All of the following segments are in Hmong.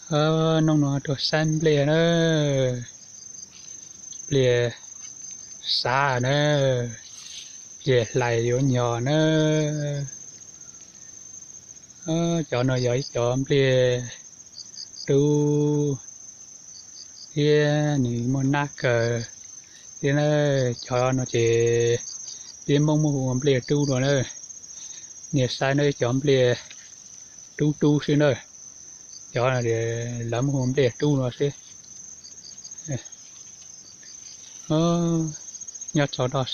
Hnub no tuaj saib nplej na, nplej xav na, nplej hlais yuav nyog na. Cov no yog ib cov nplej dub thiab nws muaj nab kawg thiab na. Cov no ces peb Hmoob muab hu ua nplej dub no na. Nej saib na, cov nplej dub dub xwb na. Cov no lawv muab hu nplej dub no xwb. Nyob rau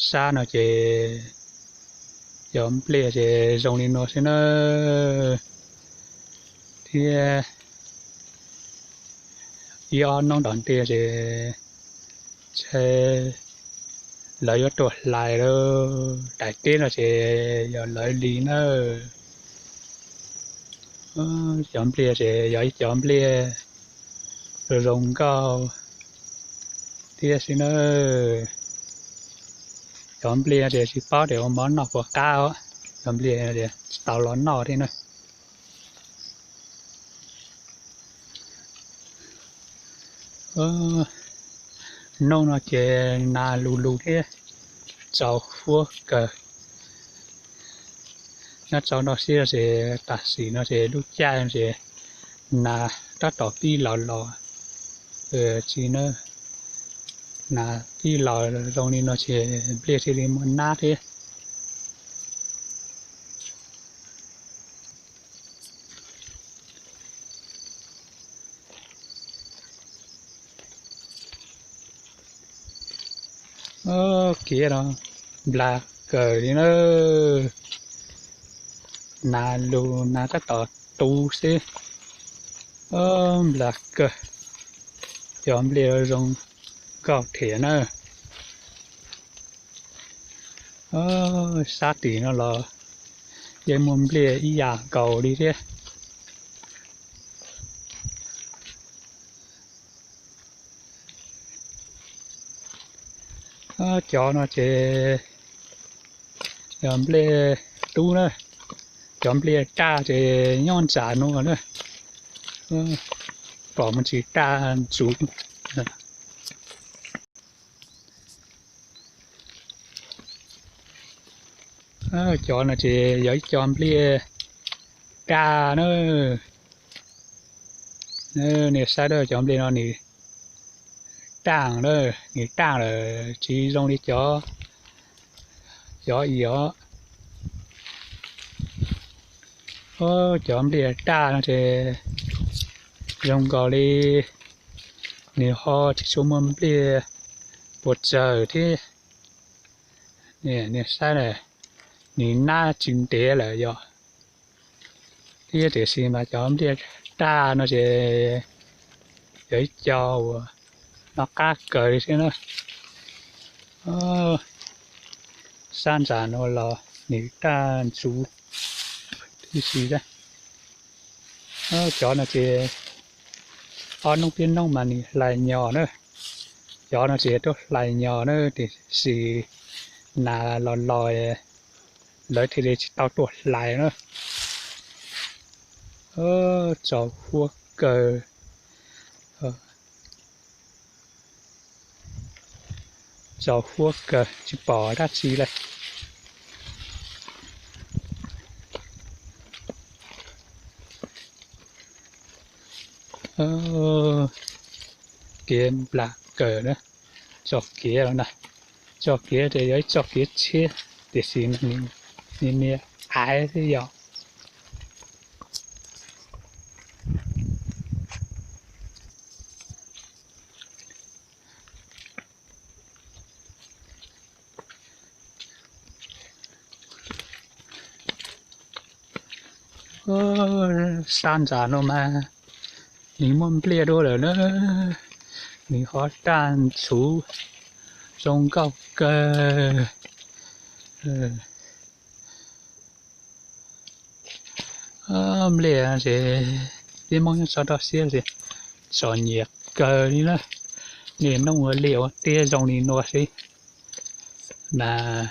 sab no ces cov nplej ces zoo li no xwb na. Thiab ib ob hnub tom ntej ces lawv yuav tuaj hlais lawm, daim teb no ces yog lawv li na. Cov nplej ces yog ib cov nplej zoo nkauj thiab xwb na. Cov nplej ces tsis paub tias ua mov noj puas qab os. Cov nplej tsis tau los noj thiab na. Hnub no ces nas lug lug thiab txaus huab kawg. Nyob rau no xwb ces tam sim no ces lub caij no ces nas tab tom pib los los tsis na. Nas pib los zoo li no ces nplej thiaj li muaj nab thiab. Kev no nplas kawg li na. Nas lug nas tab tom tu xwb. Nplas kawg, cov nplej zoo nkauj thiab na. Sab tim no los yeej muaj nplej ib yam nkaus li thiab. Cov no ces yog nplej dub na, cov nplej daj ces nyob ntsam no na, pom me ntsis daj ntxuv. Cov no ces yog ib co nplej daj na. Nej saib cov nplej no nws daj, nws daj lawm tsis zoo li cov, cov i os. Cov nplej daj no ces zoo nkaus li nws ho tsis tshua muaj nplej puas tsawg thiab. Nej saib na, nws nab tsis ntev lawm yom. Thiab tiam sis mas cov nplej daj no ces yog ib co uas noj qab kawg li thiab na. Sab ntsam no los nws daj ntxuv tib si. Cov no ces ob hnub peb hnub mas nws hlais nyog na. Cov no ces tuaj hlais nyog na, tiam sis nas los los lawv thiaj li tsis tau tuaj hlais na. Txaus huab kawg. Txaus huab kawg tsis pom dab tsi lawm. Kev nplas kawg na. Txoj kev los na, txoj kev ces yog ib txoj kev tshiab tiam sis nws niag aiv xwb yom. Sab ntsam no mas nws muaj nplej dua lawm na, nws ho daj ntxhuv zoo nkauj kawg. Nplej ces peb Hmoob nyob tso roj siab ces txom nyem kawg li na. Nej nug ua liaj ua teb zoo li no xwb mas